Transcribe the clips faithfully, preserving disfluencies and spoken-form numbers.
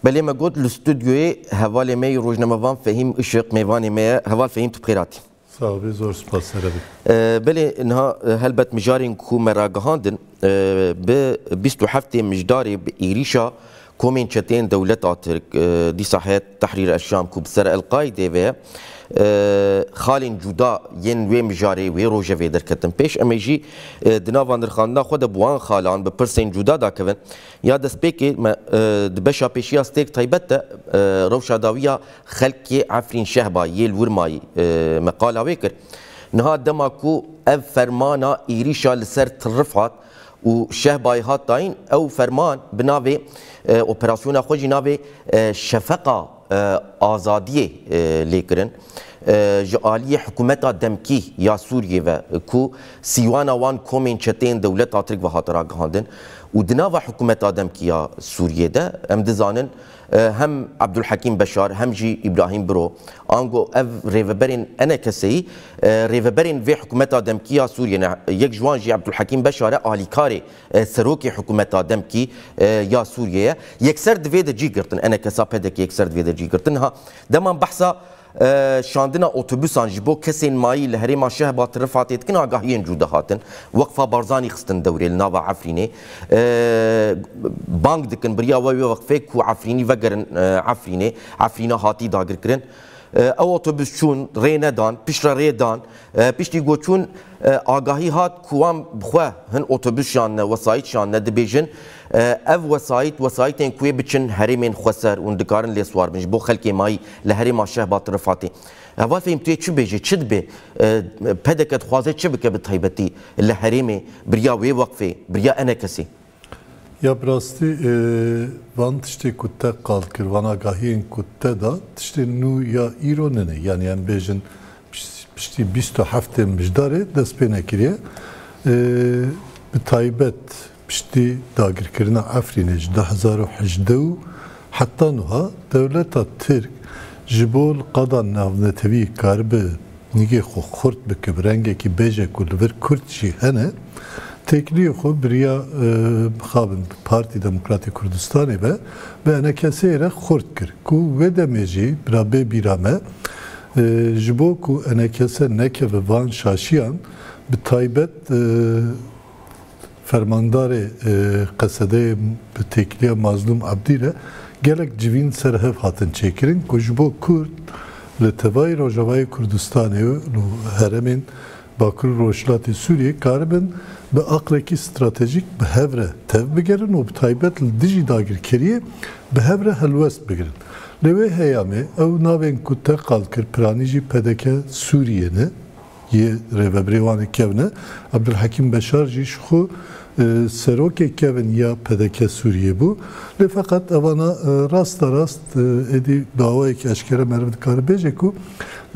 Belê, me got li stûdyoyê hevalê me yê rojnamevan Fehîm Işık mêvanê me ye. Heval Fehîm, tu bi xêr hatî. Sax bî, zor spas, here bî. E, belê, niha, e, helbet mijarên ku me ragihandin, e, bi bîst û heftê Mijdarê bi êrîşa komên çeteyên dewleta Tirk, e, dîsa Heyet Tehrîr El-Şam ku bi ser El-Qaîdê ve ye, e, xalên cuda yên wê mijarê, wê rojevê derketin pêş. Em ê jî, e, di nava nirxandina xwe de bi wan xalan, bi pirsên cuda dakevin. Ya destpêkê me, e, di beşa pêşiya stêrk taybet de, e, rewşa dawiya xelkê Efrîn Şehba yê li wir mayî, e, me qala wê kir. Niha dema ku ev fermana êrîşa li ser Tirif hat û Şehbayê hat dayîn, ew ferman bi navê, e, operasyona xwe jî navê, e, Şefeqa, e, Azadiyê, e, lê kirin. E, ji aliyê hikûmeta demkî ya Sûriyê ve, e, ku sîwana wan komên çeteyên dewleta Tirk ve hate ragihandin û di nava hikûmeta demkî ya Sûriyê de em dizanin, e, hem Abdulhekîm Beşar hem jî Îbrahîm Biro, ango ev rêveberên E N K S'yî, e, rêveberên vê hikûmeta demkî ya Sûriyê ne. Yek ji wan jî Abdulhekîm Beşar e, alîkarê, e, serokê hikûmeta demkî, e, ya Sûriyê ye. Yekser di vê de cî girtin, E N K S, P D K yekser di vê de cî girtin. Ha, dema behsa, e, şandina otobusan ji bo kesên mayî li herêma Şehba Tirif hatê dikin, agahiyên cuda hatin. Weqfa Barzanî xistin dewrê li nava Efrînê. E, bang dikin, bi riya wê, wê weqfê ku Efrînî vegerin, e, Efrînê. Efrîna hatî dagirkirin. E, ew otobus çûn, rê nedan, piştre rê dan. E, piştî ku çûn, e, agahî hat ku wan bi xwe hin otobus şandine, wesayît şandine, dibêjin, e, ev wesayît, wesayîtên ku yê biçin herêmên xweser û dikarin lê siwar bin ji bo xelkê mayî li herêma Şehba Tirif hatê. Heval Fehîm, tu yê çi bêjî, çi dibê? E, P D K dixwaze çi bike bi taybetî li herêmê bi riya wê weqfê, bi riya E N K S'ê? Ya bi rastî, e, van tiştê ku te qal kir, van agahiyên ku te da, tiştên nû ya îro nine. Yanî em bêjin piş-, piştî bîst û heftê Mijdarê dest pê nekiriye. E, bi taybet piştî dagirkirina Efrînê ji du hezar û hejdeh û heta nuha dewleta Tirk ji bo li qada navnetewî karibe nîgê xwe xurt bike, bi rengekî bêje ku li vir Kurd jî hene, têkiliyê xwe bi riya, e, mixabin bi Partî Demokratê Kurdistanê be, bi E N K S'ê re xurt kir. Ku wê demê jî bira bê bîra me, e, ji bo ku E N K S nekeve van şaşiyan, bi taybet, e, fermandarê, e, Qesedeyê bi têkiliya Mazlûm Ebdî re gelek civîn ser hev hatin çêkirin ku ji bo Kurd li tevayî Rojavayê Kurdistanê û herêmên Bakur û Rojhilatê Sûriyê karibin bi aqlekî stratejîk bi hev re tev bigerin û bi taybet li dijî dagirkeriyê bi hev re helwest bigirin. Lê wê heyamê ew navên ku te qal kir, piranî jî P D K Sûriyê ne. Yê rêvebirê wan ê kevin e. Abdulhekîm Beşar jî ji xwe, e, serokê kevin ya P D K Sûriyê bû. Lê feqet evana, e, rasta rast, e, êdî bi awayekî eşkere meriv dikare bêje ku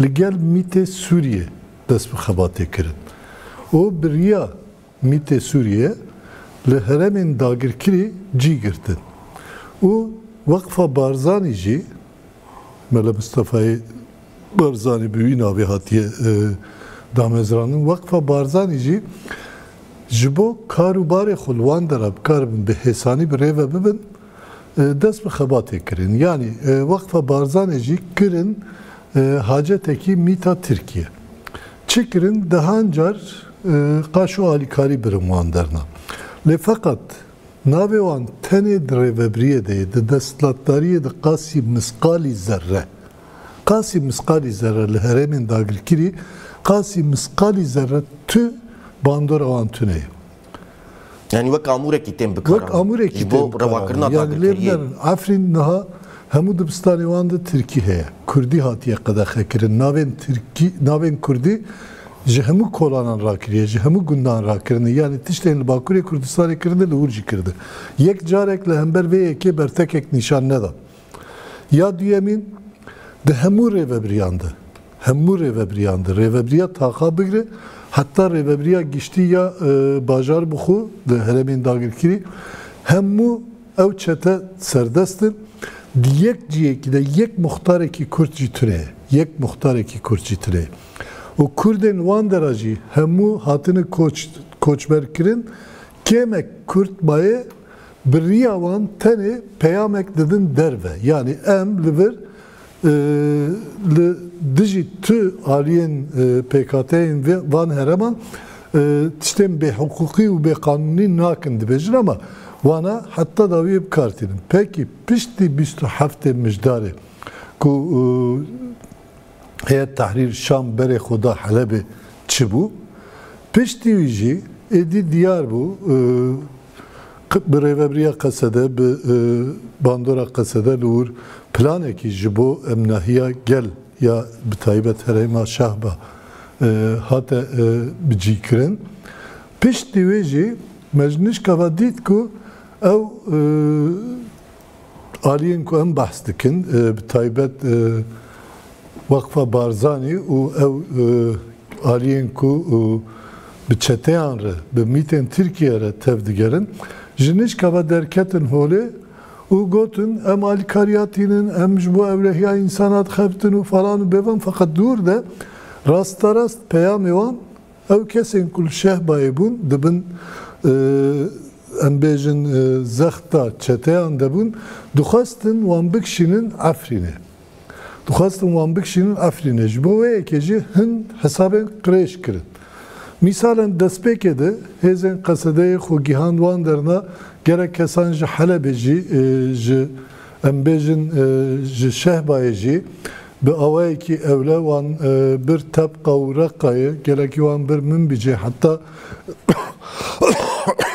li gel mîtê Sûriyê dest bi xebatê kirin. Û bi riya mîtê Sûriyê li herêmên dagirkirî cî girtin. Û Weqfa Barzanî jî, Mele Mistefayê Barzanî bi wî navê hatiye, e, damezrandin. Weqfa Barzanî jî ji bo kar û barê xwe li wan dera bikaribin bi hêsanî bi rê ve bibin, e, dest bi xebatê kirin. Yanî, e, Weqfa Barzanê jî kirin, e, hacetekî mîta Tirkiye. Çi kirin? Dehan car, e, qaş û alîkarî birin wan derna. Lê feqet navê wan tenê di rêvebiriyê de ye, di desthilatdariyê de qasî misqalî zerre. Qasî misqalî zerre li herêmên dagirkirî, qasî misqalî zerre tu bandora wan tune ye. Yanî wek amûrekî tên bikaran. Wek amûrekî Ji bo tên bikaran. Rewakirina Yanî lê dagirkeriyê. Binerin, Efrîn niha hemû dibistanê wan de tirkî heye. Kurdî hatiye qedexekirin. Navên tirkî, navên kurdî ji hemû kolanan rakiriye, ji hemû gundan rakirine. Yanî tiştên li Bakurê Kurdistanê kirine, li wir jî kirine. Yek carek li hember vê yekê bertekek nîşan neda. Ya duyemîn, di hemû rêvebiriyan de, hemû rêvebiriyan de, rêvebiriya taxa bigire, heta rêvebiriya giştî ya, e, Bajarbixo, di herêmên dagirkirî, hemû ew çete serdest in. Di yek cihekî de yek muxtarekî Kurd jî tune ye. Yek muxtarekî Kurd jî tune ye. Û Kurdên wan dera jî hemû hatine koç, koçber kirin. Kêmek Kurd maye bi riya wan tenê peyamek didin derve. Yanî em li vir, e, li dijî tu aliyên, e, P K T'yên ve-, van hereman, e, tiştên bêhiqûqî û bêqanûnî nakin dibêjin, ama wana heta dawiyê bi kar tînin. Pekî piştî bîst û heftê Mijdarê ku, e, Heyet Tehrîr Şam berê xwe da Helebê çi bû? Piştî wî jî êdî diyar bû, e, qi-, bi rêvebiriya Qesede, bi, e, bandora Qesede li wir planekî ji bo emnahiya gel ya bi taybet herêma Şahba, e, hate, e, bicîkirin. Piştî wê jî me ji nişka ve dît ku ew, e, aliyên ku em behs dikin, e, bi taybet, e, Weqfa Barzanî û ew, e, aliyên ku, e, bi çeteyan re, bi mîtên Tirkiye re tev digerin, ji nişka ve derketin holê û gotin, em alîkariya tînin, em ji bo ewlehiya însana dixebtin û falan û bêvan, feqet dûr de rasterast peyamê wan Ew kesên ku li Şehbayê bûn, di bin, e, em bêjin, e, zexta çeteyan de bûn, dixwestin wan bikişînin Efrînê. Dixwestin wan bikişînin Efrînê. Ji bo wê yekê jî hin hesabên qirêj kirin. Mîsalen destpêkê de hêzên Qesedeyê xwe gihand wan derna, gelek kesan ji Helebê jî, e, ji, em bêjin, e, ji Şehbayê jî, Bi awayekî ewle wan, e, bir Tebqa û Reqayê, gelekî wan bir Minbicê, heta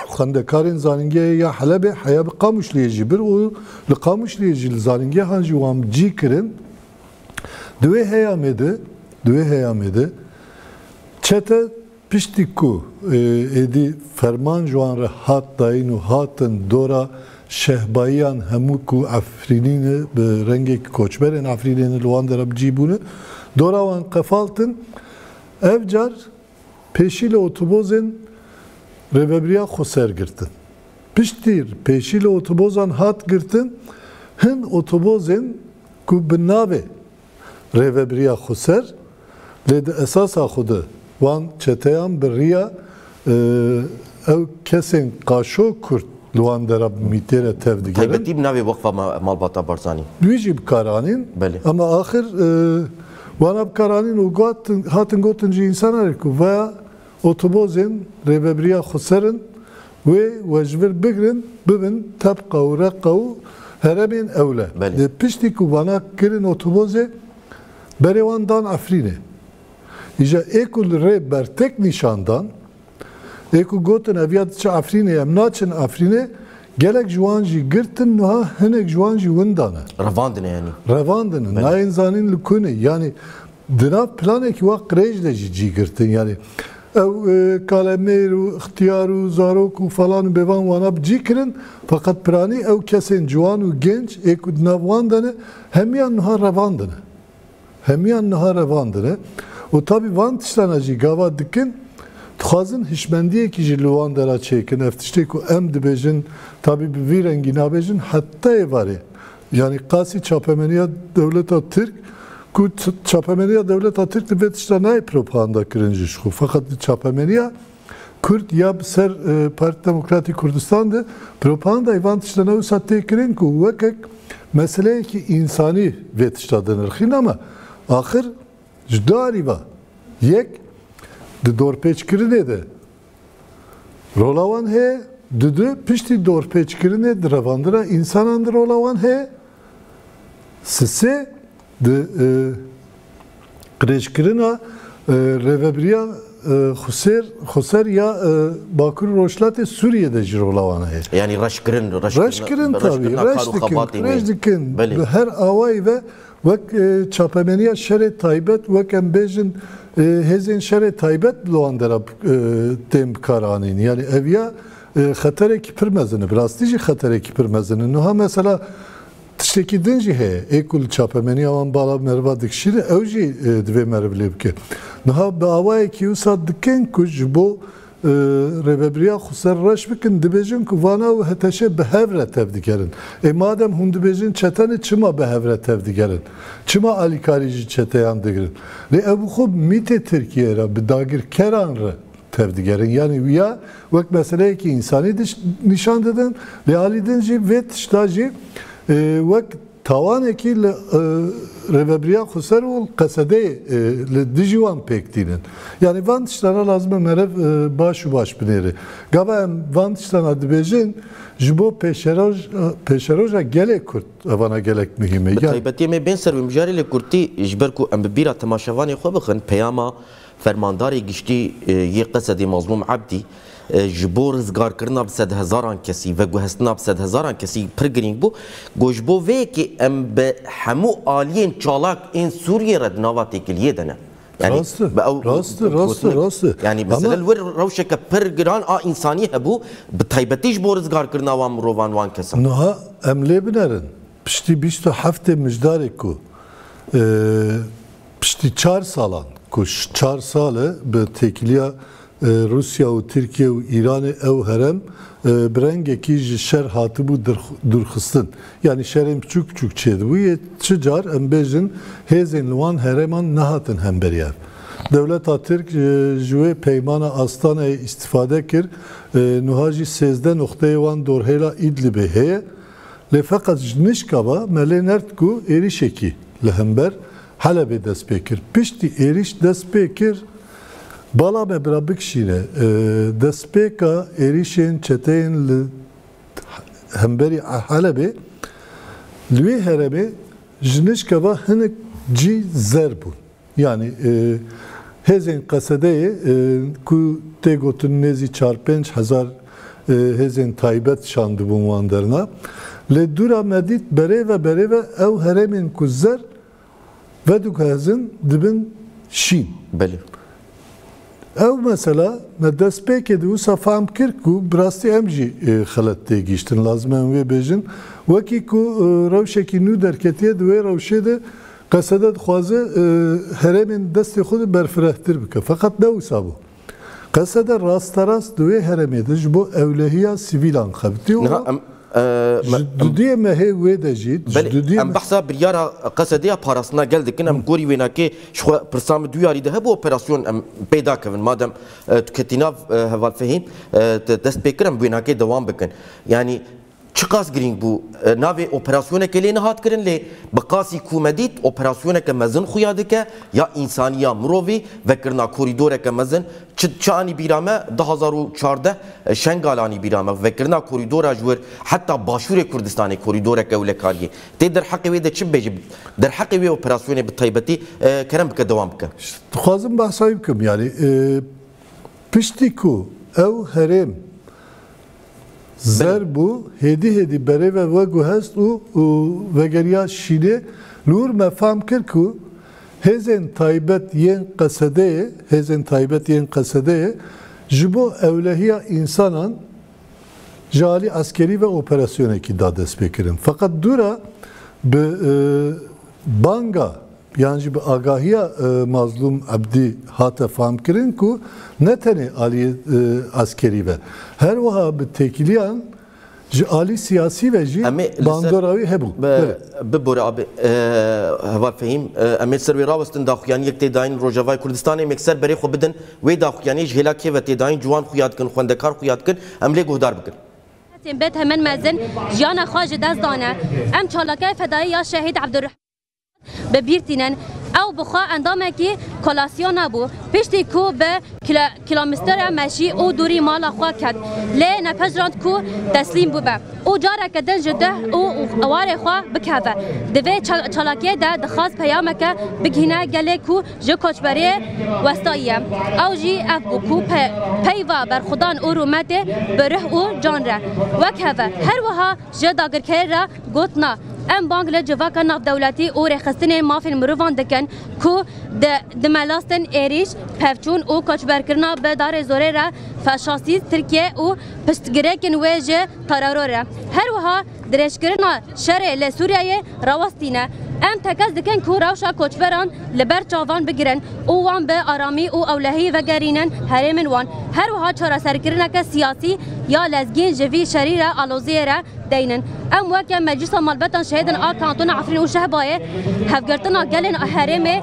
xwendekarên zanîngehê ya Helebê heya bi Qamişliyê jî bir û li Qamişliyê jî li zanîngehan jî wan cî kirin. Di wê heyamê de, di wê heyamê de çete Piştî ku, e, êdî ferman ji wan re hat dayîn û hatin dora şehbayiyan hemû ku Efrînî ne, bi rengekî koçberên Efrînê ne, li wan dera bi cî bûne, dora wan qefaltin, ev car pêşî li otobozên rêvebiriya Xweser girtin. Piştî pêşî li otobozan hat girtin, hin otobozên ku bi navê Rêvebiriya Xweser, lê di esasa xwe de wan çeteyan bi riya, e, ew kesên qaşo Kurd li wan dera bi mîtê re tev digerin. Taybetî bi navê Weqfa Ma-, Malbata Barzanî. Wî jî bi kar anîn. Belê. Ama axir, e, wana bi kar anîn û got, hatin gotin ji însanan re ku veya Otobozên rêvebiriya Xweser in, wê we ji vir bigrin, bibin Tebqa û Reqa û herêmên ewle. Belê. Lê piştî ku vana kirin otobozê, berê wan dan Efrînê. Îja ê ku li rê bertek nîşan dan, ê ku gotin ev ya diçe Efrînê, em naçin Efrînê, gelek ji wan jî girtin, niha hinek ji wan jî winda ne. Revandine yanî. Revandine. Belê. Nayên zanîn li ku ne. Yanî Di nav planekî wa qirêj de jî cî girtin. Yanî ew, e, kalemêr û ixtiyar û zarok û falan û bêvan wana bi cî kirin. Feqet piranî ew kesên ciwan û genç ê ku di nav wan de ne, hemiyan niha revan de ne. Hemiyan niha revan de ne. Û tabî van tiştana jî gava dikin, dixwazin hişmendiyekî jî li wan dera çêkin. Ev tiştê ku em dibêjin, tabî bi vî rengî nabêjin, heta êvarê. Yanî qasî çapemeniya dewleta Tirk, ku ç-, çapemeniya dewleta Tirk di vê tişta nayê propaganda kirin jî ji xwe. Feqet di çapemeniya Kurd ya bi ser, e, Partî Demokratîk Kurdistan de propagandayê van tiştana wisa tê kirin ku wekek meseleyekî însanî vê tişta dinirxîn, ama axir ji du alî ve yek di dorpêçkirinê de Rola wan heye, didu piştî dorpêçkirinê di revandina însanan de rola wan heye, sisê di, e, qirêjkirina, e, rêvebiriya, e, Xweser, Xweser ya, e, Bakur Rojhilatê Sûriyê de jî rola wan heye. Yanî reşkirin, reşkirin, Reşkirin tabî, reşkirina reş kar û dikin, xebatê me. Qirêj dikin. Belê. Bi her awayî ve Wek, e, çapemeniya şerê taybet, wek em bêjin, e, hêzên şerê taybet li wan dera, e, tên bikaranîn. Yanî ev ya, e, xeterekî pir mezin e. Bi rastî jî xeterekî pir mezin e. Niha mesela tiştekî din jî heye. Ê ku li çapemeniya wan bala meriva dikişîne, ew jî, e, divê meriv lê bike. Niha bi awayekî wisa dikin ku ji bo e, rêvebiriya Xweser reş bikin, dibêjin ku vana û H T Ş bi hev re tev digerin. Ê madem hûn dibêjin çete ne, çima bi hev re tev digerin? Çima alîkarî ji çeteyan digirin? Lê ev bi xwe mîtê Tirkiyeyê re, bi dagirkeran re tevdigerin. Yanî wiya wek meseleyekî însanî diş-, nîşan didin, lê alî din jî vê tişta jî, e, wek tawanekî li, e, rêvebiriya xweser û li Qesedeyê, e, li dijî wan pêk tînin. Yanî van tiştana lazim e meriv, e, baş û baş binêre. Gava em van tiştana dibêjin, ji bo pêşeroj-, e, pêşeroja gelê Kurd evana gelek muhîm e. Bi Yan- taybetî em ê bên ser wê mijarê lê kurtî, ji ber ku em bi bîra temaşevanê xwe bixin, peyama Fermandarê Giştî, e, yê Qesedê Mazlûm Ebdî, e, ji bo rizgarkirina bi sedhezaran kesî, veguhestina bi sedhezaran kesî pir girîng bû. Got, ji bo vê yekê em bi hemû aliyên çalak ên Sûriyê re di nava têkiliyê de ne. Yani, Rast e, bi ew rast e, rast e, gotinek, rast e. Yani, mesela, Ama li wir rewşeke pir giran a însanî hebû, bi taybetî ji bo rizgarkirina wan mirovan, wan kesan. Niha em lê binerin. Piştî bîst û heftê mijdarê ku, e, piştî çar salan, ku ş-, çar sal e bi têkiliya, e, Rûsya û Tirkiye û Îranê ew herem, e, bi rengekî ji şer hatibû dirx-, dûrxistin. Yanî şerên biçûk biçûk çêdibû. Yê çi car em bêjin hêzên li wan herêman nehatin hemberî ev. Dewleta Tirk, e, ji wê peymana Astanayê îstîfade kir. E, nuha jî sêzdeh noxteyê wan dorhêla Îdlibê heye. Lê feqet ji nişka ve me lê nert ku êrîşekî li hember Helebê dest pê kir. Piştî êrîş dest pê kir, bala me bira bikişîne. E, destpêka êrîşên çeteyên li hemberî Helebê li wê herêmê ji nişka ve hinek cî zer bûn. Yanî, e, hêzên Qesedeyê, e, ku tê gotin nêzî çar pênc hezar, e, hêzên taybet şandibûn wan derna. Lê dûra me dît berê ve berê ve ew herêmên ku zer vediguhezin dibin şîn. Belê. Ew mesela me destpêkê de wisa fehm kir ku bi rastî em jî, e, xelet tê gihîştin. Lazim e em wê bêjin. Wekî ku, e, rewşekî nû derketiye, di wê rewşê de Qesede dixwaze, e, herêmên destê xwe de berfirehtir bike. Feqet ne wisa bû. Qesede rasterast di wê herêmê de ji bo ewlehiya sivîlan xebitî û Niha em, e, me, ji em dudiyê mehê wê de jî, ji Belê, dudiyê em meh- behsa biryara Qesedê ya parastina gel dikin. Em gorî wênakê ji xwe pirsa min duyarî de hebû operasyon em pê dakevin. Madem, e, tu ketî nav, e, heval Fehîm, e, te dest pê kir, em wênakê dewam bikin. Yanî çiqas girîng bû, e, navê operasyonekê lê nehat kirin, lê bi qasî ku me dît, operasyoneke mezin xuya dike, ya însanî ya mirovî, vekirina korîdoreke mezin. Çi, çi anî bîra me, du hazar û çardeh, e, Şengal anî bîra me. Vekirina korîdora ji wir heta başûrê Kurdistanê korîdoreke wile kariyê. Tê derheqê wê de çi bibêjî? Derheqê wê operasyonê bi taybetî, e, kerem bike, dewam bike. Dixwazim behsa wî bikim, yanî, e, piştî ku ew herêm zer Belê. bû, hêdî hêdî berê ve veguhest û, û vegeriya şînê, li wir me fam kir ku hêzên taybet yên Qesedeyê, hêzên taybet yên Qesedeyê ji bo ewlehiya însanan ji alî eskerî ve operasyonekî da destpêkirin. Feqet dûra bi, e, banga yan jî bi agahiya, e, Mazlûm Ebdî hate famkirin ku ne tenê alî, e, eskerî ve, her wiha bi têkiliyan ji alî siyasî ve jî Em ê li ser bandora wî hebû. Bi-, Belê. Bibore abi, e, Heval Fehîm, e, em ê li ser wê rawestin daxuyaniyek tê dayîn Rojavayê Kurdistanê, em ê li ser berê xwe bidin wê daxuyaniyê ji hêla kê ve tê dayîn, ciwan xuya dikin, xwendekar xuya dikin, em lê guhdar bikin. Tên bê temen mezin, jiyana xwe ji dest dane. Em çalakiyê fedayî ya Şehîd Ebdurrehman bi bîr tînin. Ew bi xwe endamekî kolasyona bû. Piştî ku bi kilo-, kilometre meşî û dûrî mala xwe ket, lê nepejirand ku teslîm bibe û careke din ji deh û warê xwe bikeve. Di vê ça-, çalakiyê de dixwest peyameke bigihîne gelê ku ji koçberiyê westayî ye. Ew jî ev bû ku pe-, peyva berxwedan û rûmetê bi ruh û can re wek hev e. Her wiha ji dagirkerê re gotina, em bang li civaka navdewletî û rêxistinên mafên mirovan dikin ku di, dimelastin êrîş, pevçûn û koçberkirina bi darê zorê re faşîstî Tirkiye û piştgirêkên wê ji terorê re. Her wiha dirêjkirina şerê li Sûriyeyê rawestîne. Em tekez dikin ku rewşa koçberan li ber çavan bigirin û wan bi aramî û ewlehî vegerînin herêmên wan. Her wiha çareserkirineke siyasî ya lezgîn ji vî şerî re aloziyê re deynin. Em weke Meclîsa Malbatan Şehîdên a Kantona Efrîn û Şehbayê hevgirtina gelên herêmê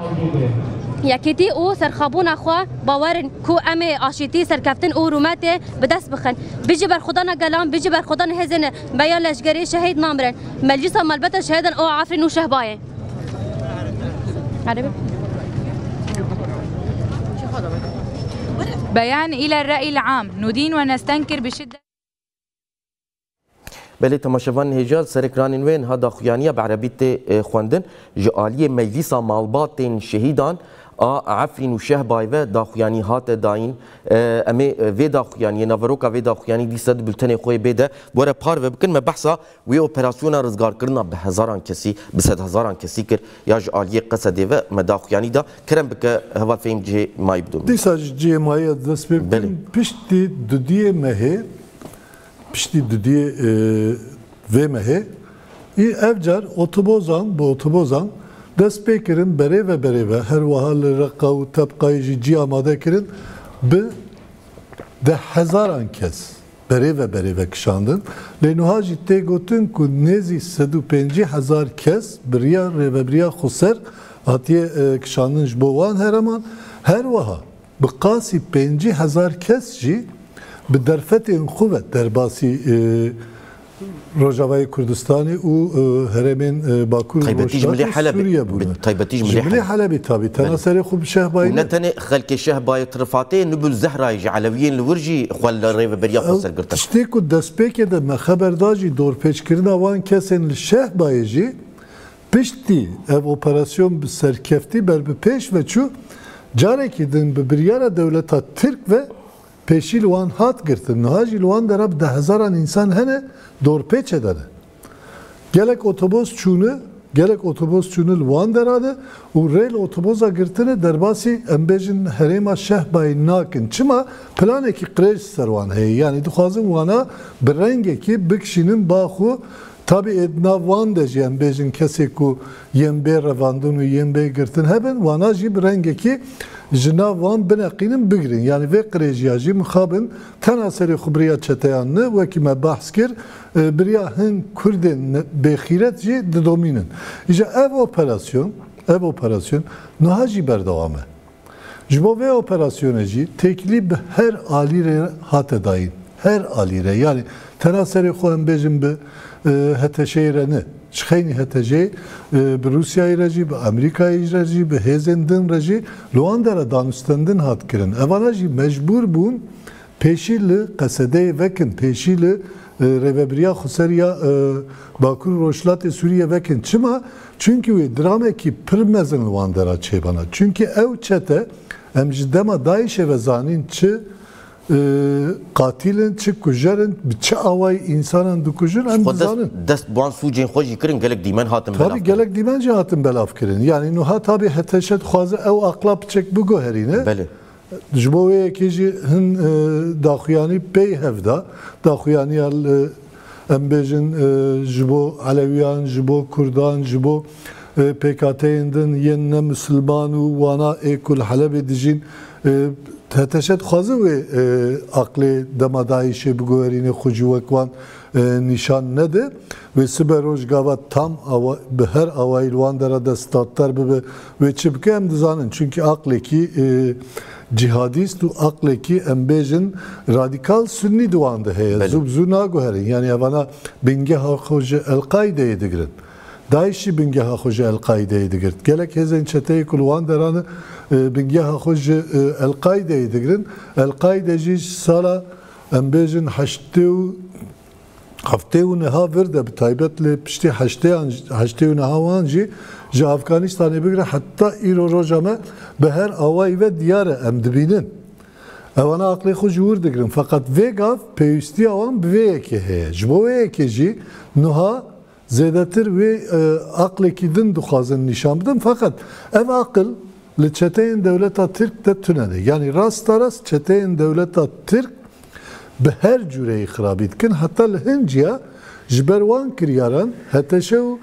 Yekîtî û serxabûna xwe bawer in ku em ê aşîtî, serkeftin û rûmetê bi dest bixin. Bijî berxwedana gelan, bijî berxwedana hêzên me ya leşgerî şehîd namirin. Meclisa Malbata Şehîdan û Efrîn û Şehbayê. Beyan île re'yîl am nudîn we nestenkir bi şiddet. Belê, temaşevanên hêja, ser ekranên wê niha daxuyaniya bi erebî tê, e, xwendin. Ji aliyê Meclîsa Malbatên Şehîdan a Efrîn û Şehbayê ve daxuyanî hate dayîn. E, em ê, e, vê daxuyaniyê, naveroka vê daxuyanî dîsa di bultenê xwe yê bê de were parve bikin. Me behsa wê operasyona rizgarkirina bi hezaran kesî, bi sedhezaran kesî kir ya ji aliyê Qesedê ve me daxuyanî da. Kerem bike, heval Fehîm, cihê mayî bidome. Dîsa ji cihê mayî ez dest pê bikim. Belê. Piştî dudiyê mehê, piştî dudiyê, e, vê mehê, î ev car otobozan, bi otobozan dest pê kirin, berê ve berê ve, her wiha li Reqa û Tebqayê jî cî amade kirin, bi deh hezaran kes berê ve berê ve kişandin. Lê nuha jî tê gotin ku nêzî sed û pêncî hezar kes bi riya rêvebiriya xweser hatiye, e, kişandin ji bo wan herêman. Her wiha bi qasî pêncî hezar kes jî bi derfetên xwe ve derbasî, e, Rojavayê Kurdistanê û, e, herêmên, e, Bakur û Rojhilatê Sûriyê bûne. Taybetî ji Milê Helebê. Ji Milê Helebê, tabî. Tena serê xwe bi Şehbayê ne. Û ne tenê xelkê Şehbayê, Tirifatê, Nubul Zehrayê jî, Elewiyên li wir jî xwe li rêveberiya xwe ser girtin. Tiştê ku destpêkê de me xeber da jî, dorpêçkirina wan kesên li Şehbayê jî, piştî ev operasyon bi serkeftî ber bi pêş ve çû, carekî din bi biryara dewleta Tirk ve pêşî li wan hat girtin. Niha jî li wan dera bi deh hezaran însan hene, dorpêçê de ne. Gelek otobos çûne, gelek otobos çûne li wan dera de û rê li otobosa girtine derbasî, em bêjin, herêma Şehbayê nakin. Çima? Planekî qirêj ser wan heye. Yanî dixwazin wana bi rengekî bikişînin ba xwe. Tabî ê di nav wan de jî em bêjin kesê ku yên bê revandin û yên bê girtin hebin, wana jî bi rengekî ji nav wan bineqînin, bigirin. Yanî vê qirêjiya jî mixabin tena serê xwe biriya çeteyan ne, wekî me behs kir, e, biriya hin Kurdên ne-, bêxîret jî didomînin. Îja ev operasyon, ev operasyon niha jî berdewam e. Ji bo vê operasyonê jî têkilî bi her alî re hate dayîn. Her alî re. Yanî tena serê xwe em bêjin bi, e, H T Ş'ê re ne. Ji xeynî H T Ş'ê, e, bi Rûsyayê re jî, bi Amerîkayê re jî, bi hêzên din re jî li wan dera danûstendin hat kirin. Evana jî mecbûr bûn pêşî li Qesedeyê vekin, pêşî li, e, rêvebiriya xweser ya, e, Bakur û Rojhilatê Sûriyê vekin. Çima? Çunkî wê dramekî pir mezin li wan dera çêbana. Çunkî ew çete, em ji dema DAIŞ'ê ve zanîn çi, e, qatîl in, çi kujer in, bi çi awayî însanan dikujin, em dizanin. Dest bi wan sûcên xwe jî kirin, gelek dîmen hatin belav kirin. Tabî, gelek dîmen jî hatin belav kirin. Yanî nuha tabî H T Ş dixwaze ew aqla piçek biguherîne. Belê. Ji bo wê yekê jî hin, e, daxuyanî pey hev da. Daxuyaniya li, em bêjin, e, ji bo Elewiyan, ji bo Kurdan, ji bo, e, P K T'yên din yên ne misilman û wana ê ku li Helebê dijîn, e, H T Ş dixwaze wê, e, aqlê dema DAIŞ'ê biguherîne, xwe jî wek wan, e, nîşan nede. Wê sibe roj gava tam awa, bi her awayî li wan dera destdar bibe. Wê çi bike em dizanin. Çunkî aqlekî, e, cîhadîst û aqlekî, em bêjin, radîkal sunnî di wan de heye. Belê. Zû bi zû naguherin. Yanî evana bingeha xwe ji El-Qaîdeyê digirin. DAIŞ jî bingeha xwe ji El-Qaîdeyê digirt. Gelek hêzên çeteyê ku li wan deran, e, bingeha xwe ji, e, El-Qaîdeyê digirin. El-Qaîde jî ji sala, em bêjin, heştê û heftê û neha vir de, bi taybet lê piştî heştêyan, heştê û neha wan jî ji Afganistanê bigire heta îro roja me bi her awayî ve diyar e, em dibînin. Ewana aqlê xwe ji wir digirin. Feqet vê gav pêwîstiya wan bi vê yekê heye. Ji bo wê yekê jî niha zêdetir wê, e, aqlekî din dixwazin nîşan bidin. Feqet ev aqil li çeteyên dewleta Tirk de tune ne. Yanî rasta rast çeteyên dewleta Tirk bi her cûreyî xirabî dikin. Heta li hin ciya ji ber wan kiryaran H T Ş û,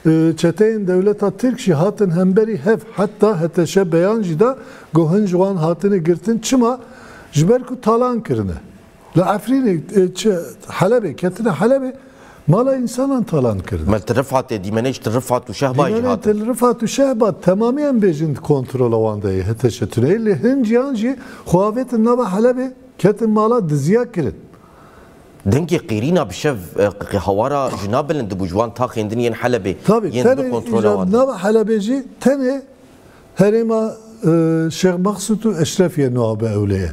e, çeteyên dewleta Tirk jî hatin hemberî hev. Heta H T Ş beyan jî da, got, hin ji wan hatine girtin. Çima? Ji ber ku talan kirine. Li Efrînê, e, çi, Helebê, ketine Helebê, Mala însanan talan kirin. Me li Rifat tê, dîmenê ji Rifat û Şehba jî Dîmenê hatin. Til Rifat û Şehba temamî em bêjin di kontrola wan de ye, H T Ş tuneyê. Lê hin ciyan jî xwe avêtin nava Helebê, ketin mala diziya kirin. Dengê qêrîna bi şev, e, qe-, hawara jina bilind dibû ji wan taxên din yên Helebê, Tabii, yên tenê di kontrola îca wan de. Nava Helebê jî tenê herêma, e, Şêx Mexsûd û Eşrefiye niha bi ewlê ye.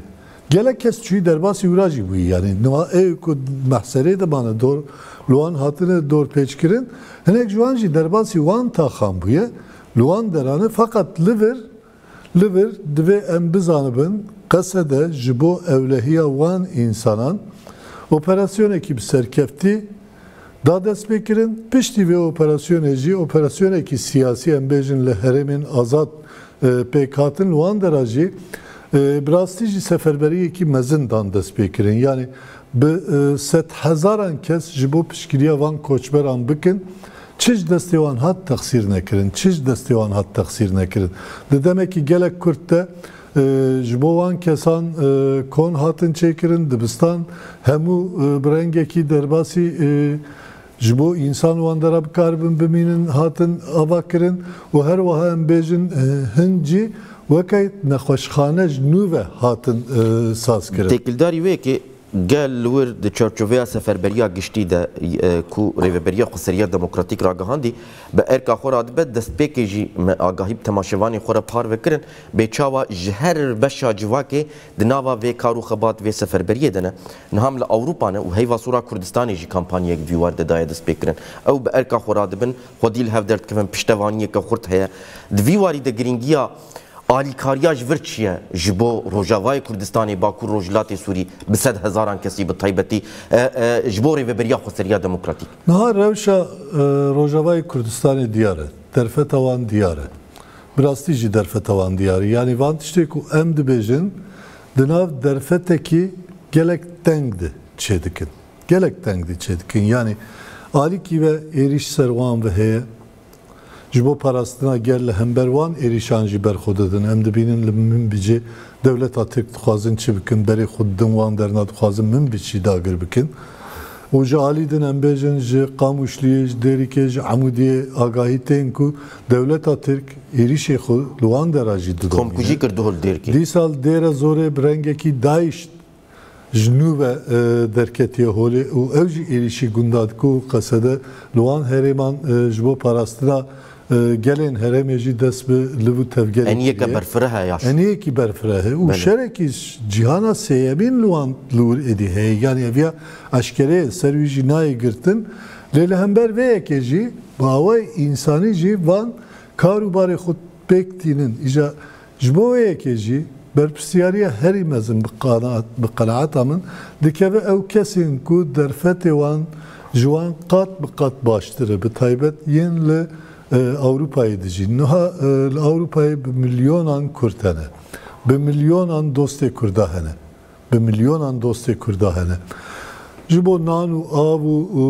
Gelek kes çûyî derbasî wira jî bûyî. Yanî niha ê ku mehserê de mane dor, li wan hatine dor pêç kirin. Hinek ji wan jî derbasî wan taxan bûye. Li wan derane feqet li vir, li vir divê em bizanibin, Qesede ji bo ewlehiya wan însanan operasyonekî bi serkeftî da destpêkirin. Piştî vê operasyonê jî operasyonekî siyasî, em bêjin li herêmên azad, e, pêk hatin. Li wan dera jî, e, bi rastî jî seferberiyekî mezin dan destpêkirin. Yanî bi, e, sedhezaran kes ji bo piştgiriya van koçberan bikin. Çi ji destê wan hat texsîr nekirin, çi ji destê wan hat texsîr nekirin. Di demekî gelek kurt de, e, ji bo wan kesan, e, kon hatin çêkirin, dibistan hemû, e, bi rengekî derbasî, e, ji bo însan wan dera bikaribin bimînin hatin ava kirin û her wiha em bêjin, e, hin jî weke nexweşxane ji nû ve hatin, e, saz kirin. Têkildarî wê yekê gel li wir di çarçoveya seferberiya giştî de, e, ku Rêveberiya Xweseriya Demokratîk ragihandî, bi erka xwe radibe, destpêkê jî me agahî bi temaşevanên xwe re parve kirin, bê çawa ji her beşa civakê di nava vê kar û xebat vê seferberiyê de ne. Niha em li Ewropa ne û heyva Sora Kurdistanê jî kampanyayek di vî war de daye destpêkirin. Ew bi erka xwe radibin, xwedî li hev derdikevin, piştevaniyeke xurt heye. Di vî warî de girîngiya alîkariya ji vir çi ye ji bo Rojavayê Kurdistanê, Bakur, Rojhilatê Sûrî, bi sed hezaran kesî bi taybetî, e, e, ji bo Rêveberiya Xweseriya Demokratîk? Niha rewşa, e, Rojavayê Kurdistanê diyar e. Derfeta wan diyar e. Bi rastî jî derfeta wan diyar e. Yanî van tiştê ku em dibêjin, di nav derfetekî gelek teng de çêdikin. Gelek teng de çêdikin. Yanî alîkî ve êrîş ser wan ve heye. Ji bo parastina gel li hember wan êrîşan jî ber xwe didin. Em dibînin li Minbicê dewleta Tirk dixwazin çi bikin, berê xwe didin wan derna, dixwazin Minbic jî dagir bikin. Û ji alî din em bêjin ji Qamûşliyê, ji Dêrikê, ji Emûdiyê agahî tên ku dewleta Tirk êrîşê xwe li wan dera jî didin. Komkujî kir duh li Dêrikê. Dîsa li Dêre Zorê bi rengekî DAIŞ ji nû ve, e, derketiye holê û ew jî êrîşî gunda dike û Qesede li wan herêman, e, ji bo parastina, e, gelên herêmê jî dest bi liv û tevgerê kiriye. Eniyeke berfireh e ya. Eniyekî berfireh e û Belê. Şerekî ş-, cîhana sêyemîn li wan li wir êdî heye. Yanî ev ya eşkere ye, ser wî jî nayê girtin. Lê li hember vê yekê jî bi awayê însanî jî van kar û barê xwe pêk tînin. Îja Ji bo wê yekê jî berpirsiyariya herî mezin bi qanaat, bi qenaeta min dikeve ew kesên ku derfetê wan ji wan qat bi qat baştir e, bi taybet yên li, e, Ewropayê dijîn. Niha, e, li Ewropayê bi milyonan Kurd hene. Bi milyonan dostê Kurda hene. Bi milyonan dostê Kurda hene. Ji bo nan û av û, û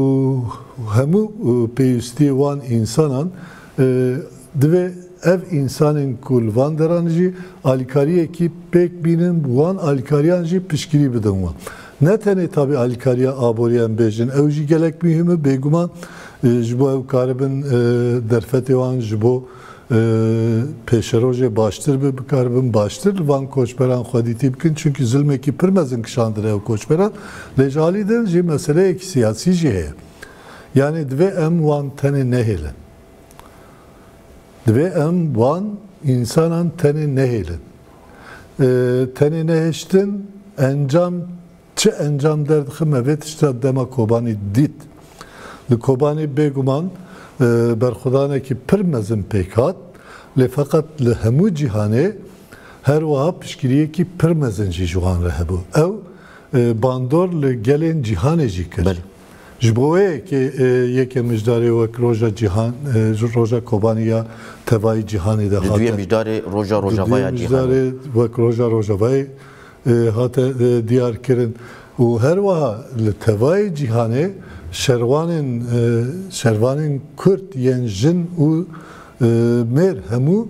hemû, û pêwîstiyê wan însanan, e, divê ev însanên ku li van deran jî alîkariyekî pêk bînin, wan alîkariyan jî piştgirî bidin wan. Ne tenê tabî alîkariya aborî em bêjin, ew jî gelek muhîm e, bêguman, e, ji bo ew karibin, e, derfetê wan ji bo e, pêşerojê baştir bi, bikaribin baştir li van koçberan xwedîtî bikin. Çunkî zulmekî pir mezin kişandine ew koçberan. Lê ji alî din jî meseleyekî siyasî jî heye. Yanî divê em wan tenê nehêlin. Divê em wan însanan tenê nehêlin. E, tenê nehiştin encam Çi encam derdixe, me vê tişta dema Kobanî dît. Li Kobanî bêguman, e, berxwedanekî pir mezin pêk hat, lê feqet li hemû cîhanê her wiha piştgiriyekî pir mezin jî ji wan re hebû. Ew, e, bandor li gelên cîhanê jî kir. Belê. Ji bo wê yekê, e, yekê mijdarê wek Roja Cîhan, e, ji Roja Kobanî ya tevayî cîhanê de hate. Duduyê mijdarê Roja Rojavaya Cîhanê. Duduyê mijdarê wek Roja Rojavayê e, hate, e, diyar kirin. Û her wiha li tevayê cîhanê şerwanên, e, şervanên Kurd yên jin û, e, mêr hemû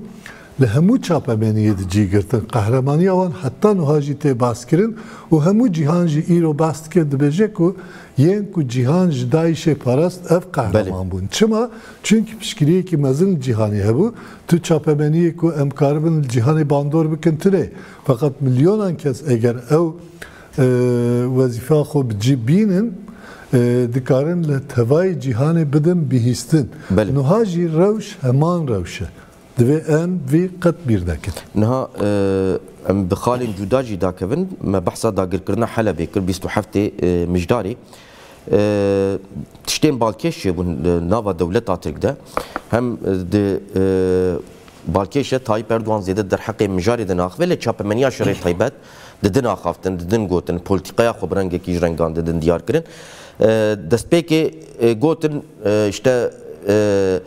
li hemû çapemeniyê di cî girtin. Qehremaniya wan heta niha jî tê behs kirin û hemû cîhan jî îro behs dike, dibêje ku yên ku cîhan ji DAIŞê parast ev qehreman bûn. Çima? Çunkî piştgiriyekî mezin li cîhanê hebû. Tu çapemeniyê ku em karibin li cîhanê bandor bikin tune. Feqet milyonan kes eger ew, e, wezîfa xwe bi cî bînin, e, dikarin li tevayê cîhanê bidin bihîstin. Belê. Niha jî rewş heman rewş e. Divê em vî qet bîr nekin. Niha, e, em bi xalên cuda jî dakevin. Me behsa dagirkirina Helebê kir, bîst û heftê, e, Mijdarê. E, tiştên balkêş çêbûn di nava dewleta Tirk de. Hem di, e, balkêş de Tayyip Erdoğan zêde derheqê mijarê de naxive, lê çapemeniya şerê taybet didin axaftin, didin gotin, polîtîkaya xwe bi rengekî ji rengan didin diyar kirin. E, destpêkê, e, gotin, e, işte, e,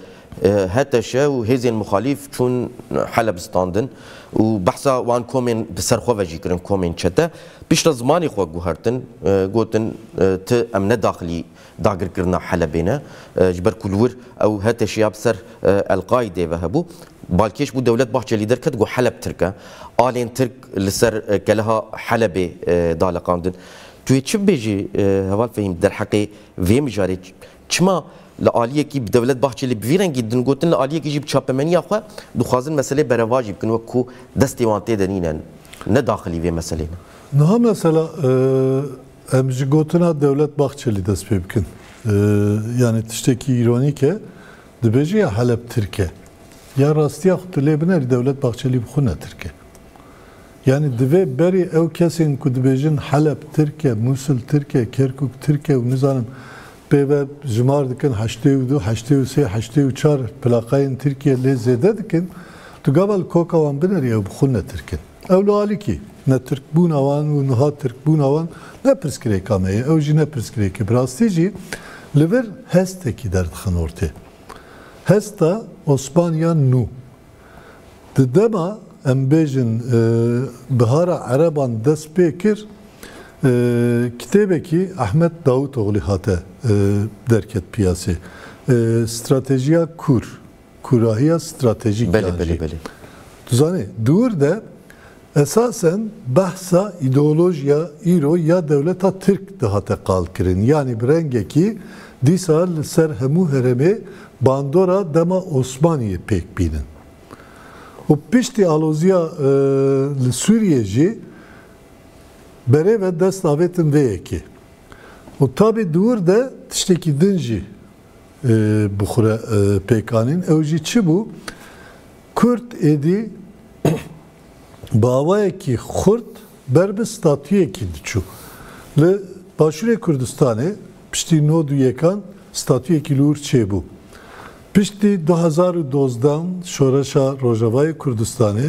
e, H T Ş û hêzên muxalîf çûn Heleb standin û behsa wan komên bi ser xwe ve jî kirin, komên çete. Piştre zimanê xwe guhertin, e, gotin, e, ti em ne daxilî dagirkirina Helebê ne. E, ji ber ku li wir ew H T Ş ya bi ser, e, El-Qaîdê ve hebû. Balkêş bû, Dewlet Bahçelî derket, got Heleb Tirk e. Alên Tirk li ser, e, keleha Helebê, e, daleqandin. Tu yê çi bibêjî, e, Heval Fehîm, derheqê vê mijarê? Çima li aliyekî bi Dewlet Bahçelî bi vî rengî din gotin, li aliyekî jî bi çapemeniya xwe dixwazin meselê berevajî bikin, wek ku destê wan tê de nîne, ne daxilî vê meselê ne? Niha mesela, e, em ji gotina Dewlet Bahçelî dest pê bikin. E, yani tiştekî îronîk e. Dibêje ya Heleb Tirk e. Ya rastiya xwe tu lê binerî, Dewlet Bahçelî bi xwe ne Tirk e. Yani divê berî ew kesên ku dibêjin Heleb Tirk e, Musil Tirk e, Kerkûk Tirk e û nizanim pê ve jimar dikin heştê û du, heştê û sê, heştê û çar plaqayên Tirkiye lê zêde dikin. Tu gava li koka wan binerî, ew bi xwe ne Tirk in. Ew li alîkî ne Tirkbûna wan û niha Tirkbûna wan ne pirsgirêka me ye. Ew jî ne pirsgirêkê. Bi rastî jî li vir hestekî derdixin ortê. Hesta Osmaniya nû. Di dema, em bêjin, e, Bihara Ereban dest pê kir, e, kitêbekî Ahmet Davutoğlu hate, e, derket piyasê. E, Stratejiya Kûr, Kûrahiya Stratejîk Belê, yan belê, jî. Belê. Tu zanî, di wir de esasen behsa îdeolojiya îro ya dewleta Tirk dihate qalkirin. Yanî bi rengekî dîsa li ser hemû herêmê bandora dema Osmaniyê pêk bînin. Û piştî aloziya, e, li Sûriyê jî berê ve dest avêtin vê yekê. Û tabî di wir de tiştekî din jî, e, bi xwe re, e, pêk anîn. Ew jî çi bû? Kurd êdî bi awayekî xurt ber bi statuyekî diçû. Li Başûrê Kurdistanê piştî nod û yekan statuyekî li wir çêbû. Piştî du hezar û dozdan şoreşa Rojavayê Kurdistanê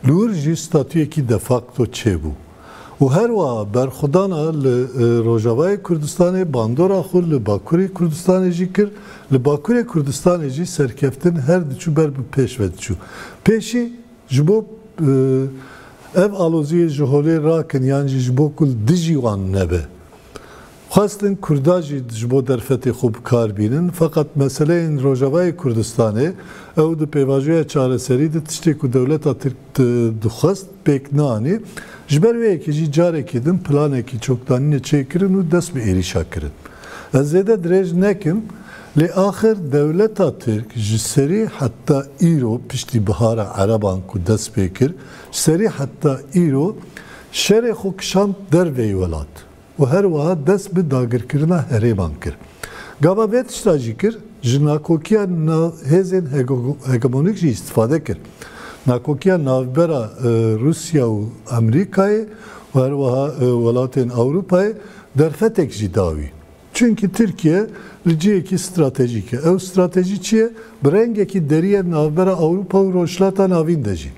li wir jî statuyekî de facto çêbû. Û her wiha berxwedana li, e, Rojavayê Kurdistanê bandora xwe li Bakurê Kurdistanê jî kir. Li Bakurê Kurdistanê jî serkeftin her diçû ber bi pêş ve diçû. Pêşî ji bo, e, ev aloziyê ji holê rakin yan jî ji bo ku li dijî wan nebe. Xwestin Kurda jî ji bo derfetê xwe bi kar bînin. Feqet meseleyên Rojavayê Kurdistanê ew di pêvajoya çareserî de tiştê ku dewleta Tirk di-, dixwest pêk neanî. Ji ber wê yekê jî carekî din planekî çokdanînê çêkirin û dest bi êrîşa kirin. Ez zêde dirêj nekim, lê axir dewleta Tirk ji serî heta îro, piştî Bihara Ereban ku dest pê kir, ji serî heta îro şerê xwe kişand derveyî welat û her wiha dest bi dagirkirina herêman kir. Gava vê tişta jî kir, ji nakokiya na-, hêzên hege-, hegemonîk jî îstîfade kir. Nakokiya navbera, e, Rûsya û Amerîkayê û her wiha, e, welatên Ewropayê derfetek jî da wî. Çunkî Tirkiye li cihekî stratejîk e. Ew stratejî çi ye? Bi rengekî derî ye navbera Ewropa û Rojhilata Navîn de jî.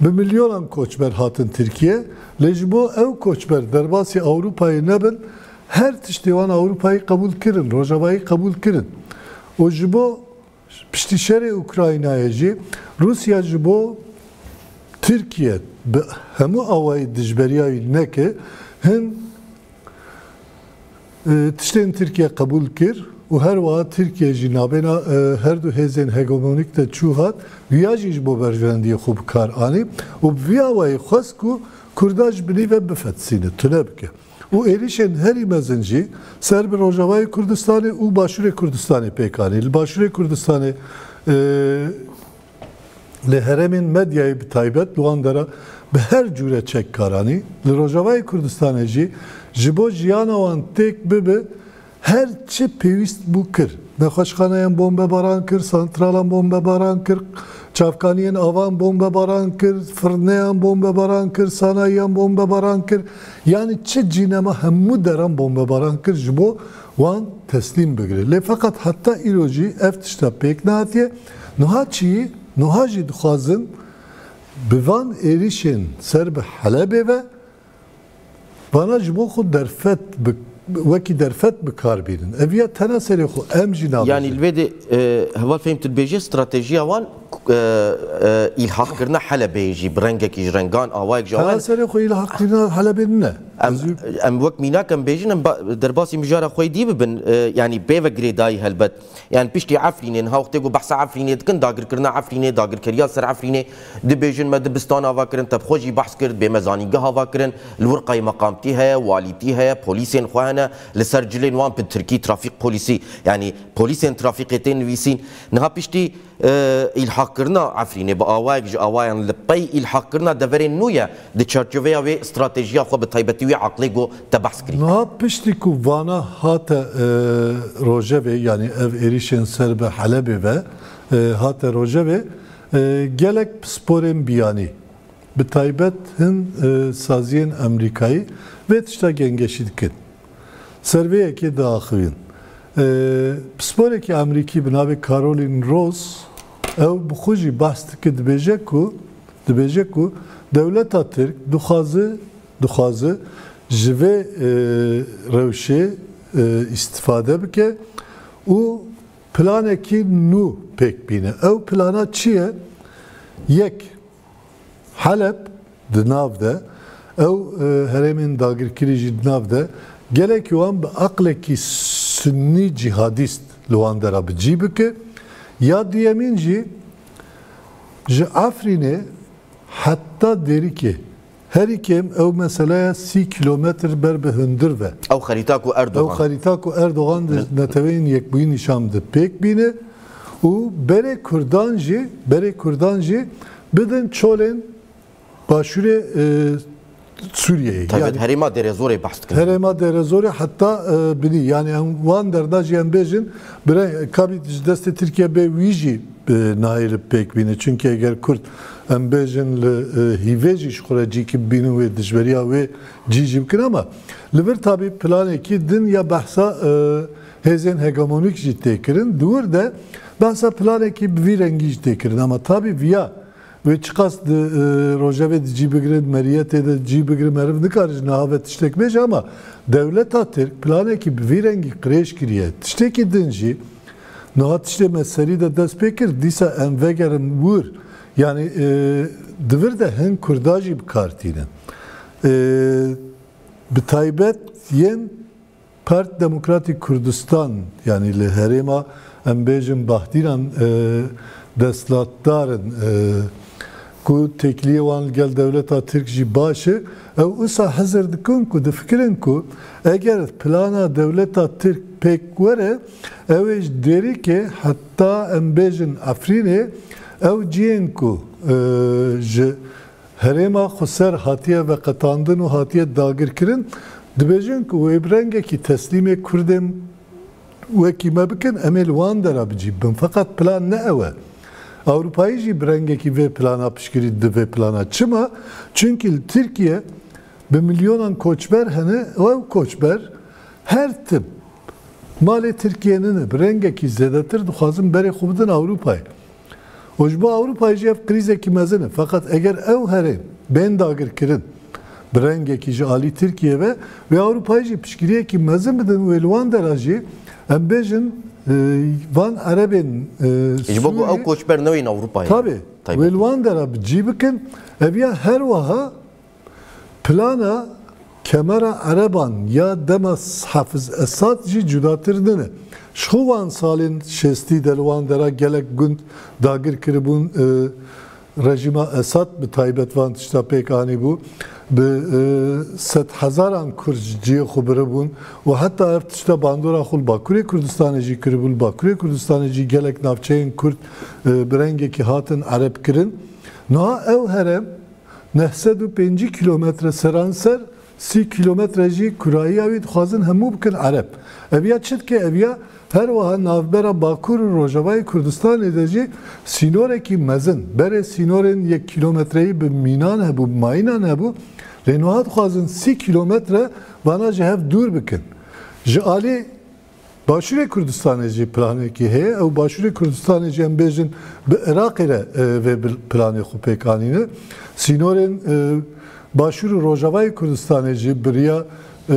Bi milyonan koçber hatin Tirkiye, lê ji bo ew koçber derbasî Ewropayê nebin, her tiştê wan Ewropayê qebûl kirin, Rojavayî qebûl kirin. Û ji bo piştî şerê Ukraynayê jî Rûsya ji bo Tirkiye bi hemû awayî dijberiya wî neke, hin, e, tiştên Tirkiye qebûl kir Û her wiha Tirkiye jî nabêna, e, her du hêzên hegemonîk de çû hat, viya jî ji bo berjewendiyê xwe bi kar anî û bi vî awayî xwest ku Kurda ji binî ve bifetisîne, tune bike. Û êrîşên herî mezin jî ser bi Rojavayê Kurdistanê û Başûrê Kurdistanê pêk anî. Li Başûrê Kurdistanê, e, li herêmên medyayê bi taybet li wan dera bi her cûre çek kar anî. Li Rojavayê Kurdistanê jî ji bo jiyana wan têk bibe, her çi pêwîst bû kir. Nexweşxaneyan bombebaran kir, santralan bombebaran kir, çavkaniyên avan bombebaran kir, firneyan bombebaran kir, sanayiyan bombebaran kir. Yanî çi cînema hemû deran bombebaran kir ji bo wan teslîm bigire. Lê feqet heta îro jî ev tişta pêk nehatiye. Niha çi, niha jî dixwazin bi van êrîşên ser bi Helebê ve vana ji bo xwe derfet bi, wekî derfet bi kar bînin. Ev ya tena serê xwe em jî nabêjin. Yanî li vê de, e, heval Fehîm, tu dibêjî stratejiya wan, e, e, îlhaqkirina Helebê jî bi rengekî ji rengan, awayek ji awayan. Tena serê xwe îlhaqkirina Helebê nine. Em, Ez û em wek mînak em bêjin, em ba-, derbasî mijara xwe yê dî bibin, e, yanî pê ve girêdayî helbet. Yani piştî Efrînê, niha wextê ku behsa Efrînê dikin, dagirkirina Efrînê, dagirkeriya ser Efrînê, dibêjin me dibistan ava kirin, te bi xwe jî behs kir, dibê me zanîngeh ava kirin, li wir qeymeqamtî heye, walîtî heye, polîsên xwe hene, li ser cilên wan bi tirkî trafîk polîsî, yani polîsên trafîkê tê nivîsîn. Niha piştî, e, îlhaqkirina Efrînê bi awayek ji awayan li pey îlhaqkirina deverên nû ye, di çarçoveya wê stratejiya xwe bi taybetî wê aqlê ku te behs kirî. Niha piştî ku vana hate, e, rojevê, yanî ev êrîşên ser bi Helebê ve, e, hate rojevê, e, gelek pisporên biyanî, bi taybet hin, e, saziyên Amerîkayî vê tişta gengeşî dikin. Ser vê yekê diaxivin. E, pisporekî Amerîkî bi navê Carolyn Rose, ew bi xwe jî behs dike, dibêje ku, dibêje ku dewleta Tirk dixwaze, dixwaze ji vê, e, rewşê, e, îstifade bike û planekî nû pêk bîne. Ew plana çi ye? Yek, Heleb di nav de, ew, e, herêmên dagirkirî jî di nav de, gelekî wan bi aqlekî sunnî cîhadîst li wan dera bi cî bike. Ya duyemîn jî ji Efrînê heta Dêrikê, herî kêm ew meseleya sî kîlometr ber bi hundir ve. Ew xerîta ku Erdogan. Ew xerîta ku Erdogan di Neteweyên Yekbûyî nîşan bide pêk bîne û berê Kurdan jî, berê Kurdan jî bidin çolên başûrê, e, Sûriyeyê. Taybet Yani herêma Dêrezorê behs dikin. Herêma Dêrezorê heta, e, binî. Yani em wan derda jî em bêjin, bire, kabî ji destê Tirkiye bê wî jî, e, nayê li pêk bîne. Çünkü eger Kurd em bêjin li, e, hîvê jî ji xwe re cîkî bibînin wê dijberiya wê cî jî bikin ama li vir tabî planekî din ya behsa, e, hêzên hegemonîk jî tê kirin. Di wir de behsa planekî bi vî rengî jî tê kirin. Ama tabî viya Wê çiqas di, e, rojevê di cî bigire, di meriyetê de cî bigire, meriv nikare ji niha ve tiştek bêje, ama dewleta Tirk planekî bi vî rengî qirêj kiriye. Tiştekî din jî, niha tiştê me serî de dest pê kir, dîsa em vegerin wir. Yani, e, di vir de hin Kurda jî bi kar tînin. E, bi taybet yên Part Demokratîk Kurdistan, yanî li herêma, em bêjin, Bahdîran, e, destlatdar in, e, ku têkiliyê wan li gel dewleta Tirk jî baş e, ew wisa hizir dikin ku difikirin ku eger plana dewleta Tirk pêk were, ew ê ji Dêrikê heta, em bêjin, Efrînê, ew cihên ku, e, ji herêma xweser hatiye veqetandin û hatiye dagirkirin, dibêjin ku wê bi rengekî teslîmê Kurdên wekî me bikin, em ê li wan dera bi cî bibin. Feqet plan ne ew e. Ewropayî jî bi rengekî vê plana piştgirî dide vê plana. Çima? Çunkî li Tirkiye bi milyonan koçber hene û ew koçber her tim malê Tirkiye nine, bi rengekî zêdetir dixwazin berê xwe bidin Ewropayê. Û ji bo Ewropayê jî ev krîzekî mezin e. Feqet eger ew herêm bên dagirkirin, bi rengekî ji alî Tirkiye ve, wê Ewropayê jî piştgiriyekî mezin bidin, wê li wan dera jî, em bêjin, e, van Erebên, e, Ji bo ku ew Sûriyê koçber newên Ewropayê. Tabii. Taybetî. Wê li wan dera bi cî bikin. Ev ya her wiha plana kemera Ereban ya dema Hafiz Esad jî cudatir nine. Ji xwe wan salên şêstî de li wan dera gelek gund dagir kiribûn, e, rejîma Esad bi taybet van tişta pêk anîbû. Bi, e, sed hezaran Kurd ji cihê xwe biribûn û heta ev tişta bandora xwe li Bakurê Kurdistanê jî kiribû. Li Bakurê Kurdistanê jî gelek navçeyên Kurd, e, bi rengekî hatin Ereb kirin. Niha ew herem neh sed û pêncî kîlometre seranser, sî kîlometre jî kurayiya wî dixwazin hemû bikin Ereb. Ev ya çi dike? Ev ya her wiha navbera Bakur û Rojavayê Kurdistanê de jî sînorekî mezin, berê sînorên yek kîlometreyî bi mînan hebû, bi mayînan hebû, lê niha dixwazin sî kîlometre vana ji hev dûr bikin. Ji alî Başûrê Kurdistanê jî planekî heye. Ew Başûrê Kurdistanê jî, em bêjin, bi Iraqê re, e, vê bil-, planê xwe pêk anîne. Sînorên, e, Başûr û Rojavayê Kurdistanê jî bi riya, e,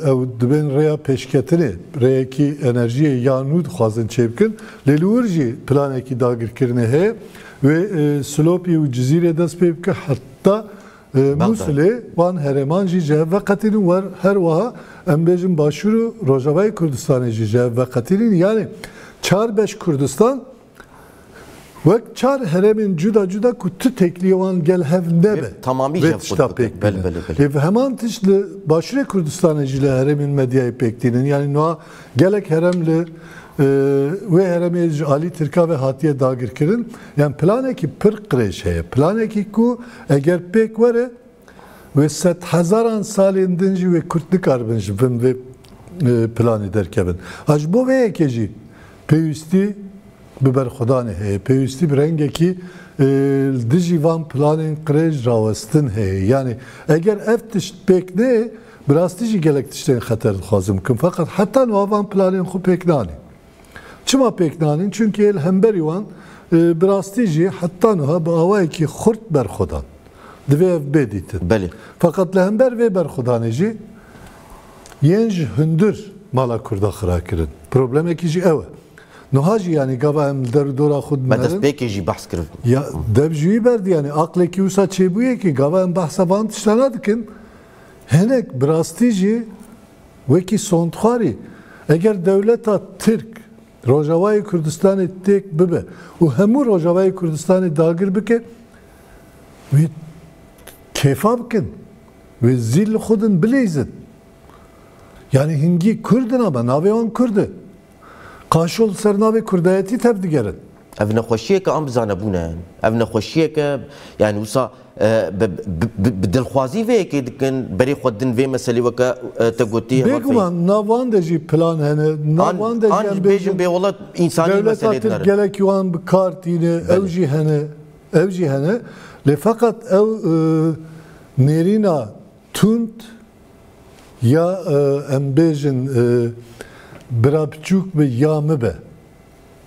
ew dibên rêya pêşketinê, rêyekî enerjiyê ya nû dixwazin çêbikin. Lê li wir jî planekî dagirkirinê heye. Wê, e, Silopî û Cizîrê dest pê bike heta E, Mûsilê wan herêman jî ji hev veqetînin, wer her wiha em bêjin Başûr û Rojavayê Kurdistanê jî ji hev veqetînin. Yanî çar beş Kurdistan wek çar herêmên cuda cuda ku tu têkiliyê wan gel hev nebe. Vê tamamî ji hev qut bikin. Belê, belê, belê. Ê, bi heman tişt li Başûrê Kurdistanê jî li herêmên medyayê pêk tînin. Yanî niha gelek herem li, e, wê heremê ji alî Tirka ve hatiye dagirkirin. Yanî planekî pir qirêj heye. Planekî ku eger pêk were, wê sed hezaran salên din jî wê Kurd nikaribin ji bin vê, e, planê derkevin. Ha, ji bo vê yekê jî pêwîstî bi berxwedanê heye, pêwîstî bi rengekî, e, li dijî van planên qirêj rawestin heye. Yanî eger ev tişt pêk neyê, bi rastî jî gelek tiştên xeter dixwazin bikin. Feqet heta niha van planên xwe pêk nanîn. Çima pêk nanîn? Çunkî li hemberî wan, e, bi rastî jî heta niha bi awayekî xurt berxwedan. Divê ev bê dîtin. Belê. Feqet li hember vê berxwedanê jî yên ji hundir mala Kurda xira kirin. Problemekî jî ew e. Niha jî, yanî, gava em li der û dora xwe Me dinerin. Destpêkê jî behs kir. Ya, dev ji wî berdî, yanî, aqlekî wisa çêbûye ki gava em behsa van tiştana dikin. Hinek bi rastî jî wekî sondxwarî, eger dewleta Tirk Rojavayê Kurdistanê têk bibe û hemû Rojavayê Kurdistanê dagir bike, wê kêfa bikin, wê zîl li xwe din bileyzin. Yanî hingî Kurd in ama navê wan Kurd e. Qaşo li ser navê Kurdayetî tevdigerin. Ev nexweşiyeke an bi zanebûn e. Ev nexweşiyeke, yanî wisa, e, bi, bi, bi, bi dilxwazî vê yekê dikin, berê xwe din vê meselê weke, e, te gotî, Heval Fehîm. Bêguman, nav wan de jî plan hene, nav An, wan de jî an em bêjin bêjin bêwela însanî dewleta meselê Tirk dinere. Gelekî wan bi kar tîne, ew Belê. Jî hene, ew jî hene. Lê feqet ew, e, nêrîna tund ya, e, em bêjin, e, bira biçûk bi ya min be.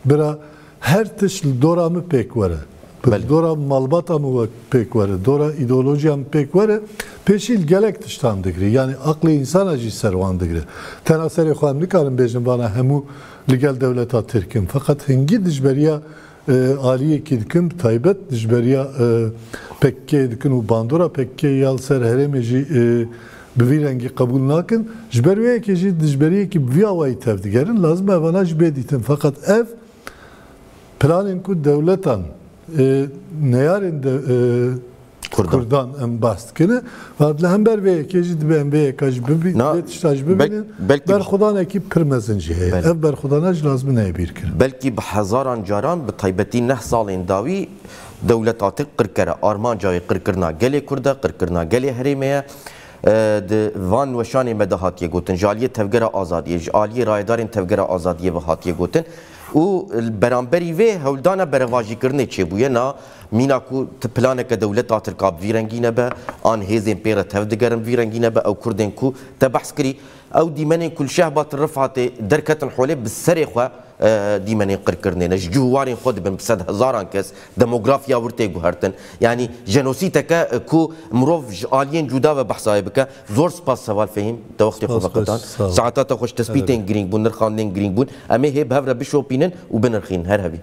Bira her tişt li dora min pêk were. Belê. Li dora malbata min we pêk were. Dora îdeolojiya min pêk were. Pêşî li gelek tiştan digire. Yanî aqlê însana jî ser wan digire. Tena serê xwe em nikarin bêjin vana hemû li gel dewleta Tirk in. Feqet hingî dijberiya e, aliyekî dikim, bi taybet dijberiya, e, P K K dikin û bandora P K K ya li ser herêmê jî, e, bi vî rengî qebûl nakin. Ji ber wê yekê jî dijberiyekî bi vî awayî tevdigerin. Lazim e evana jî bê dîtin. Feqet ev planên ku dewletan, e, neyarên de, e, Kurdan. Kurdan em behs dikine. Fakat li hember vê yekê jî dibe em vê yeka jî bibî-, Na, vê tişta jî bel-, bibînin. Belkî Berxwedanekî pir mezin jî heye. Belê. Ev berxwedana jî lazim e neyê bîr kirin. Belkî bi hezaran caran, bi taybetî neh salên dawî dewleta Tirk qirker e. Armanca wê qirkirina gelê Kurd e, qirkirina gelê herêmê ye. E, di van weşanê me de hatiye gotin. Ji aliyê Tevgera Azadiyê, ji aliyê rayedarên Tevgera Azadiyê ve hatiye gotin. Û beramberî vê hewldana berevajîkirinê çêbûye. Na Mîna ku ti planeke dewleta Tirk a bi vî rengî nebe, an hêzên pê re tev digerin bi vî rengî nebe, ew Kurdên ku te behs kirî, ew dîmenên ku li Şehbatê Rifatê derketin holê bi serê xwe, e, dîmenên qirkirinê ne. Ji cih û warên xwe dibin bi sed hezaran kes, demografiya wir tê guhertin. Yanî jenosîteke, e, ku mirov ji aliyên cuda ve behsa wê bike. Zor spas Heval Fehîm, te wextê xwe Spas, veqetan. Sağ ol. Saeta te xweş, tespîtên girîng bûn, nirxandinên girîng bûn. Em ê hê bi hev re bişopînin û binirxînin. Her hebî.